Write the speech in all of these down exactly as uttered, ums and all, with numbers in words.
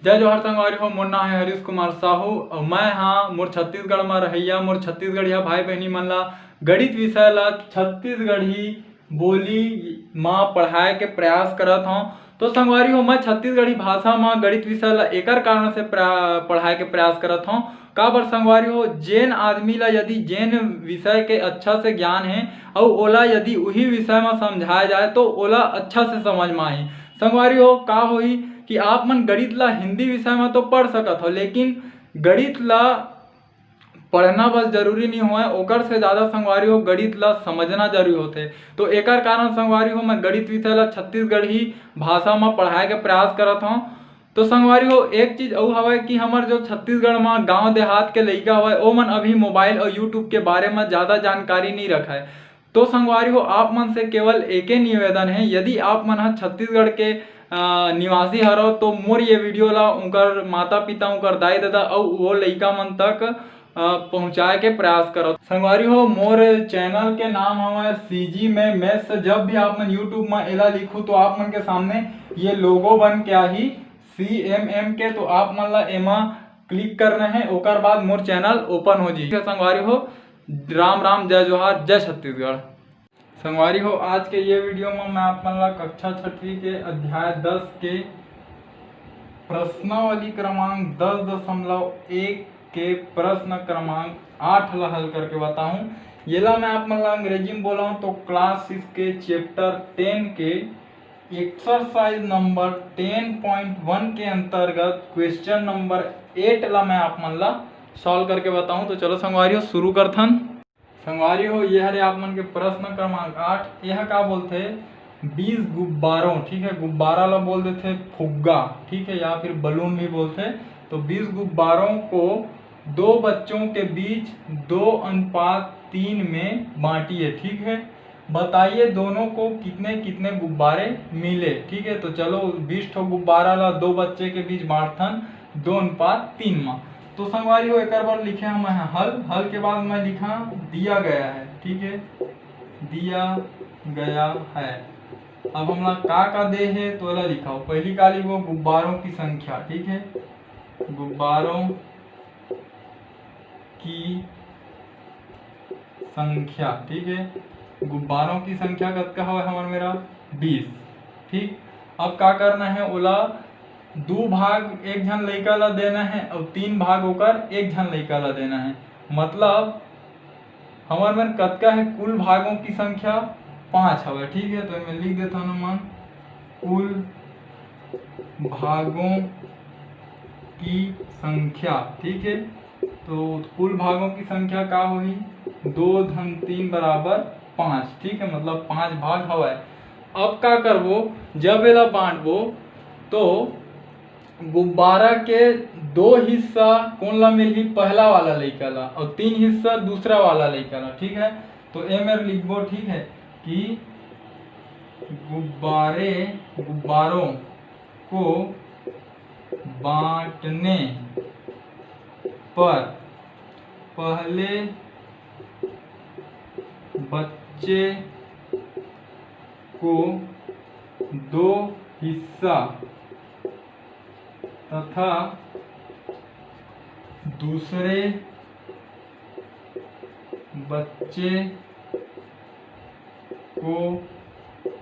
जय जोहार संगवारी हो, मोर नाम है हरीश कुमार साहू और मैं हाँ मोर छत्तीसगढ़ में रहैया, मोर छत्तीसगढ़िया भाई बहनी मन ला गणित विषय ला छत्तीसगढ़ी बोली मा पढ़ाए के प्रयास करत हौं। तो संगवारी हो, मैं छत्तीसगढ़ी भाषा मा गणित विषय ला एकर कारण से प्रा-, पढ़ाए के प्रयास करत हौं। काबर संगवारी हो, जेन आदमी ला यदि जेन विषय के अच्छा से ज्ञान है और ओला यदि उही विषय मा समझाया जाए तो ओला अच्छा से समझ मा आही। संगवारी हो, का होही कि आप मन गणित ला हिंदी विषय मा तो पढ़ सकत हो, लेकिन गणित ला पढ़ना बस जरूरी नहीं होय, ओकर से ज़्यादा संगवारी हो गणित ला समझना जरूरी होथे। तो एकर कारण संगवारी हो मैं गणित विषय ला छत्तीसगढ़ी भाषा मा पढ़ाए के प्रयास करत हौं। तो संगवारी हो, एक चीज अउ हवय कि हमर जो छत्तीसगढ़ मा गांव देहात के लइका हवय, ओमन अभी मोबाइल और YouTube के बारे मा ज़्यादा जानकारी नहीं रखय। तो संगवारी हो, आप मन से केवल एके निवेदन है, यदि आप मन ह छत्तीसगढ़ के, अ, निवासी हरव तो मोर ये वीडियो ला उनकर माता पिता, उनकर दाई ददा अउ वो लइका मन तक, अ, पहुँचाए के प्रयास करव। संगवारी हो, मोर चैनल के नाम हवय CG में Maths। जब भी आप मन YouTube में एला लिखू तो आप मन के सामने ये लोगो बन के आही CMM के, तो आप मन ला एमा क्लिक करना है, ओकर बाद मोर चैनल ओपन हो जाही। संगवारी हो, राम राम, जय जोहार, जय छत्तीसगढ़। संगवारी हो, आज के ये वीडियो में मैं आप मन ला कक्षा छठवीं के अध्याय दस के प्रश्नावली क्रमांक दस दशमलव एक के प्रश्न क्रमांक आठ ला हल करके बताऊं। येला मैं आप मन ला अंग्रेजी में बोलूं तो क्लास सिक्स के चैप्टर टेन के एक्सरसाइज नंबर टेन पॉइंट वन के अंतर्गत क्वेश्चन नंबर एट ला मैं आप मन ला सॉल्व करके बताऊं। तो चलो संगवारी हो, शुरू करथन। संगवारी हो, ये हरे आप मन के प्रश्न क्रमांक आठ। यह का बोलथे? बीस गुब्बारों, ठीक है, गुब्बारा ला बोल देथे फुग्गा, ठीक है, या फिर बलून भी बोलथे। तो बीस गुब्बारों को दो बच्चों के बीच दो अनुपात तीन में बांटिए, ठीक है। बताइए दोनों को कितने कितने गुब्बारे मिले, ठीक है। तो चलो, बीस ठो गुब्बारा ला दो बच्चे के बीच बांटथन दो अनुपात तीन मा। तो संगवारी हो, एकर बर लिखे हम हल। हल के बाद मैं लिखा दिया गया है, ठीक है, दिया गया है। अब हमला का का दे हे तो एला लिखाओ। पहली का लिखो गुब्बारों की संख्या, ठीक है, गुब्बारों की संख्या, ठीक है, गुब्बारों की संख्या कतका हवय हमर मेरा? बीस। ठीक, अब का करना है, ओला दू भाग एक झन लइका ला देना है और तीन भाग ओकर एक झन लइका ला देना है। मतलब हमर मन कतका है? कुल भागों की संख्या पाँच हवय, ठीक है, तो मैं लिख देता हूँ मन कुल भागों की संख्या, ठीक है। तो कुल भागों की संख्या का होही? दो धन तीन बराबर पाँच, ठीक है, मतलब पाँच भाग हवय। अब का करबो, जब एला बांटबो तो गुब्बारा के दो हिस्सा कोन ला मिलही? पहला वाला लइका ला, और तीन हिस्सा दूसरा वाला लइका ला, ठीक है। तो ए मेर लिखबो, ठीक है, कि गुब्बारे गुब्बारों को बांटने पर पहले बच्चे को दो हिस्सा तथा दूसरे बच्चे को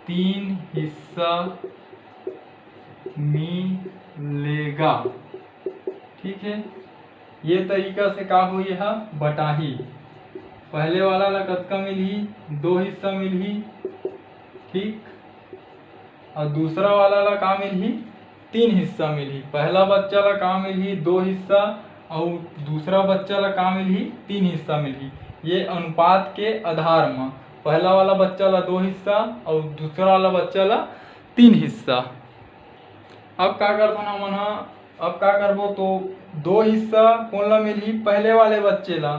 तीन हिस्सा मिलेगा। ठीक है, ये तरीका से का होही, यह बटाही। पहले वाला ला कतका मिलही? दो हिस्सा मिलही, ठीक, और दूसरा वाला ला का मिलही? तीन हिस्सा मिलही। पहला बच्चा ला का मिलही? दो हिस्सा, और दूसरा बच्चा ला का मिलही? तीन हिस्सा मिलही। ये अनुपात के आधार म पहला वाला बच्चा ला दो हिस्सा और दूसरा वाला बच्चा ला तीन हिस्सा। अब का करथन हमन ह? अब का करबो तो दो हिस्सा कोन ला मिलही? पहले वाले बच्चे ला,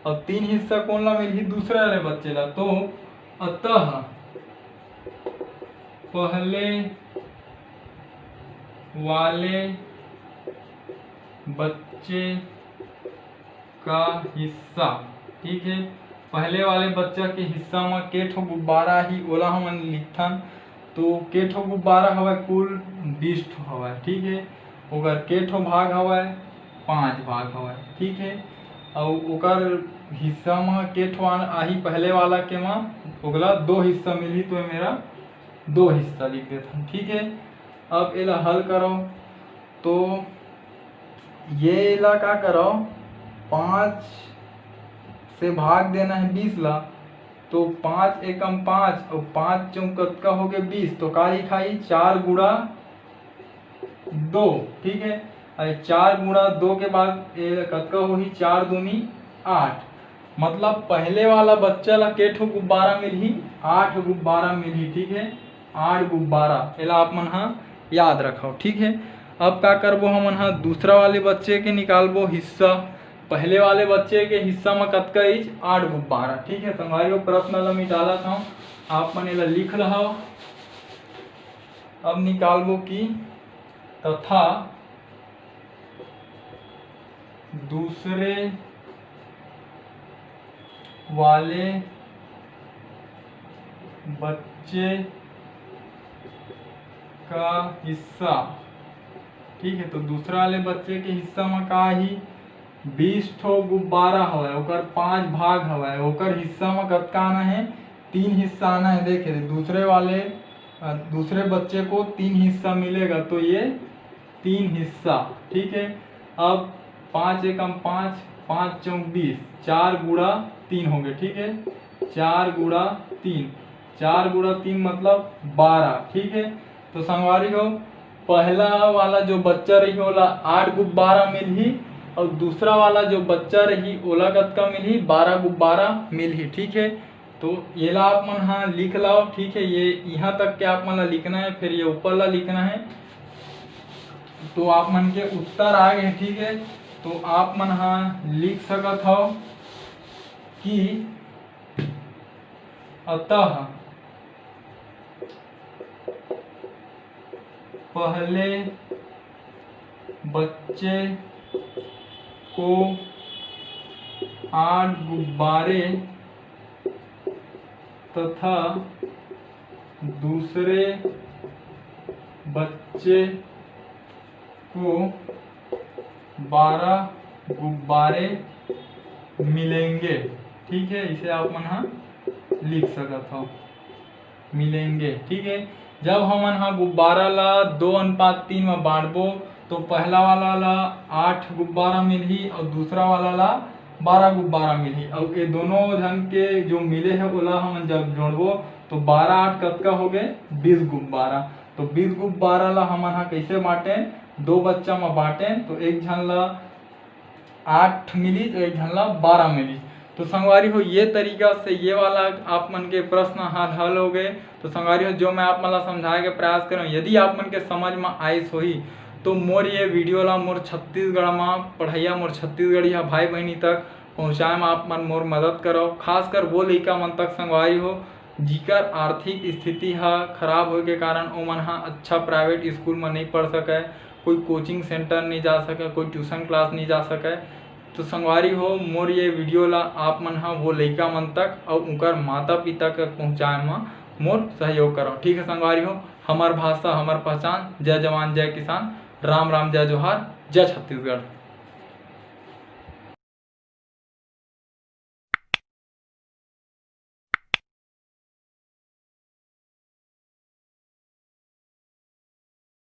और तीन हिस्सा कोन ला मिलही? दूसरे वाले बच्चे ला। तो अतः पहले वाले बच्चे का हिस्सा, ठीक है, पहले वाले बच्चा के हिस्सा म के ठो गुब्बारा ही, ओला हमन लिखथन। तो के ठो गुब्बारा हवय? कुल बीस ठो हवय, ठीक है। ओकर के ठो भाग हवय? पांच भाग हवय, ठीक है। अउ ओकर हिस्सा म के ठो आही पहले वाला के म, ओकला दो हिस्सा मिलही, तो ये मेरा दो हिस्सा लिख देथन, ठीक है। अब एला हल करो, तो ये ला का करो, पाँच से भाग देना है बीस ला, तो पाँच एकम पाँच और पाँच चौक कतका हो गए? बीस। तो का लिखाई? चार गुणा दो, ठीक है। अरे, चार गुणा दो के बाद ये कतका होही? चार दूनी आठ। मतलब पहले वाला बच्चा ला के ठो गुब्बारा मिलही? आठ गुब्बारा मिलही, ठीक है, आठ गुब्बारा। एला आप मन हा याद रखो, ठीक है। अब का करबो, हमन हा दूसरा वाले बच्चे के निकालबो हिस्सा। पहले वाले बच्चे के हिस्सा में कतका इच? आठ गुब्बारा, ठीक है। संगवारी हो, प्रश्न ला मिटाला था, आप मन एला लिख लहव। अब निकालबो कि तथा दूसरे वाले बच्चे का हिस्सा, ठीक है। तो दूसरा वाले बच्चे के हिस्सा में का ही? बीस ठो गुब्बारा हवय, ओकर पांच भाग हवय, ओकर हिस्सा में कतका आना है? तीन हिस्सा आना है। देखे, दूसरे वाले, दूसरे बच्चे को तीन हिस्सा मिलेगा, तो ये तीन हिस्सा, ठीक है। अब पाँच एकम पाँच, पाँच चौक बीस, चार गुणा तीन हो गए, ठीक है, चार गुणा तीन, चार गुणा तीन मतलब बारह, ठीक है। तो संगवारी हो, पहला वाला जो बच्चा रही, ओला आठ गुब्बारा मिलही, और दूसरा वाला जो बच्चा रही, ओला कतका मिलही? बारह गुब्बारा मिलही, ठीक है। तो येला आप मन हा लिख लाओ, ठीक है। ये यहाँ तक के आप मन ला लिखना है, फिर ये ऊपर ला लिखना है। तो आप मन के उत्तर आ गए, ठीक है। तो आप मन हा लिख सकत हो कि अतः पहले बच्चे को आठ गुब्बारे तथा दूसरे बच्चे को बारह गुब्बारे मिलेंगे, ठीक है। इसे आप मन हा लिख सकत हो, मिलेंगे, ठीक है। जब हमन हा गुब्बारा ला दो अनुपात तीन में बांटबो, तो पहला वाला ला आठ गुब्बारा मिलही और दूसरा वाला ला बारह गुब्बारा मिलही। और ये दोनों झन के जो मिले है, ओला हमन जब जोड़बो, तो बारह आठ कतका हो गए? बीस गुब्बारा। तो बीस गुब्बारा ला हमन हा कैसे बांटे? दो बच्चा में बांटे, तो एक झन ला आठ मिली तो एक झन ला बारह मिली। तो संगवारी हो, ये तरीका से ये वाला आप मन के प्रश्न हल हल हो गए। तो संगवारी हो, जो मैं आप मन ला समझाए के प्रयास करूँ, यदि आप मन के समझ में आइस होही, तो मोर ये वीडियो ला मोर छत्तीसगढ़ में पढ़ैया मोर छत्तीसगढ़िया भाई बहनी तक पहुँचाए में आप मन मोर मदद करो। खासकर वो लइका मन तक संगवारी हो, जिकर आर्थिक स्थिति ह खराब होए के कारण ओमन ह अच्छा प्राइवेट स्कूल म नइ पढ़ सकय, कोई कोचिंग सेंटर नइ जा सकय, कोई ट्यूशन क्लास नइ जा सकय। तो संगवारी हो, मोर ये वीडियो ला आप मन ह वो लइका मन तक अउ उनकर माता पिता तक पहुँचाए म मोर सहयोग करव। ठीक है संगवारी हो, हमर भाषा, हमर पहचान। जय जवान, जय किसान, राम राम, जय जोहार, जय छत्तीसगढ़।